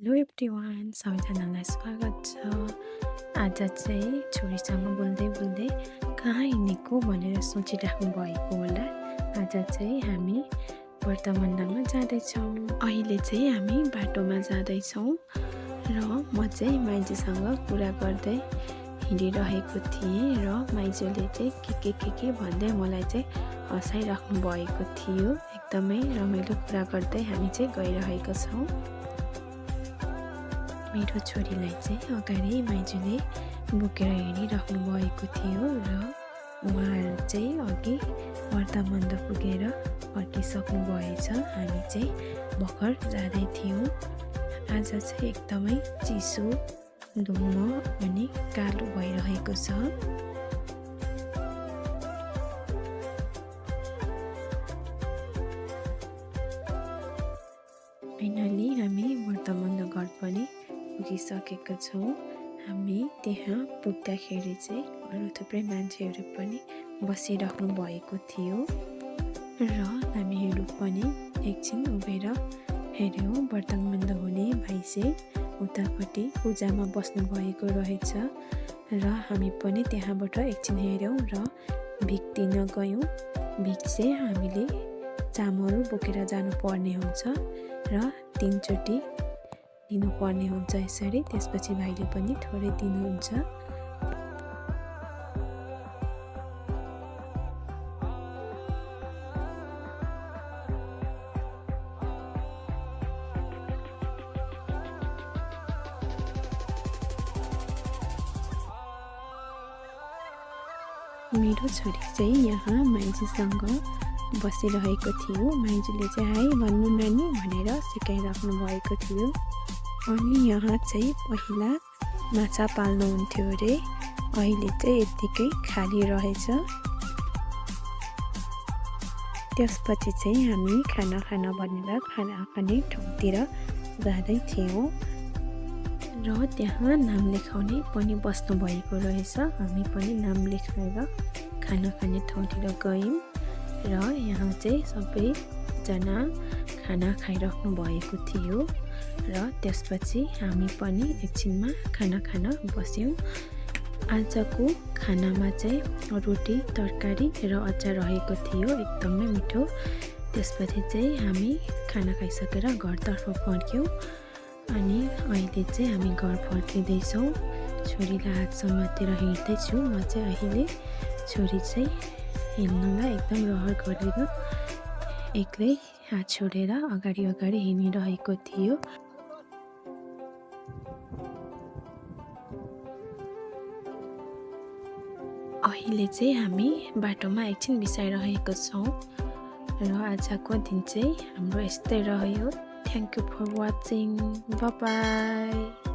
Hello everyone, सबैजनालाई स्वागत छ। आज चाहिँ छोरीसँग बोल्दै बोल्दै कहाँ हिँडेको भनेर सोचिराख्नु भएको होला। आज चाहिँ हामी वर्तमानमा जाँदैछौँ। अहिले चाहिँ हामी बाटोमा जाँदैछौँ र म चाहिँ माइजूसँग कुरा गर्दै हिँडिरहेको थिएँ र माइजूले चाहिँ के भन्दै मलाई चाहिँ हँसाइराख्नु भएको थियो। एकदमै रमाइलो कुरा गर्दै हामी चाहिँ गइरहेका छौँ। मेरो छोरीलाई चाहिँ अगाडि माइजूले बोकेर हिँडिराख्नु भएको थियो र उहाँहरू चाहिँ अघि वर्तमान पुगेर फर्किसक्नु भएछ। हामी चाहिँ भर्खर जाँदै थियौँ। आज चाहिँ एकदमै चिसो, धुम्म अनि कालो भइरहेको छ। फाइनली हामी वर्तमान घर पनि पुगिसकेका छौँ। हामी त्यहाँ पुग्दाखेरि चाहिँ अरू थुप्रै मान्छेहरू पनि बसिराख्नु भएको थियो र हामीहरू पनि एकछिन उभिएर हेऱ्यौँ। वर्तमान हुने भाइ चाहिँ उतापट्टि पूजामा बस्नु भएको रहेछ र हामी पनि त्यहाँबाट एकछिन हेऱ्यौँ र भिख दिन गयौँ। भिख चाहिँ हामीले चामल बोकेर जानुपर्ने हुन्छ र 3 चोटि दिनुपर्ने हुन्छ यसरी। त्यसपछि भाइले पनि थोरै दिनुहुन्छ। मेरो छोरी चाहिँ यहाँ माइजूसँग बसिरहेको थियो। माइजूले चाहिँ हाई भन्नु नानी भनेर सिकाइराख्नु भएको थियो। अनि यहाँ चाहिँ पहिला माछा पाल्नुहुन्थ्यो अरे, अहिले चाहिँ यत्तिकै खाली रहेछ। त्यसपछि चाहिँ हामी खाना खान भनेर खाना खाने ठाउँतिर जाँदै थियौँ र त्यहाँ नाम लेखाउने पनि बस्नु भएको रहेछ। हामी पनि नाम लेखाएर खाना खाने ठाउँतिर गयौँ र यहाँ चाहिँ सबैजना खाना खाइराख्नु भएको थियो र त्यसपछि हामी पनि एकछिनमा खाना खान बस्यौँ। आजको खानामा चाहिँ रोटी, तरकारी र अचार रहेको थियो, एकदमै मिठो। त्यसपछि चाहिँ हामी खाना खाइसकेर घरतर्फ फर्क्यौँ अनि अहिले चाहिँ हामी घर फर्किँदैछौँ। छोरीलाई हात समातेर हिँड्दैछु। म चाहिँ अहिले छोरी चाहिँ हिँड्नलाई एकदम रहर गरेर एक्लै हात छोडेर अगाडि हिँडिरहेको थियो। अहिले चाहिँ हामी बाटोमा एकछिन बिसाइरहेको छौँ र आजको दिन चाहिँ हाम्रो यस्तै रह्यो। Thank you for watching. Bye by.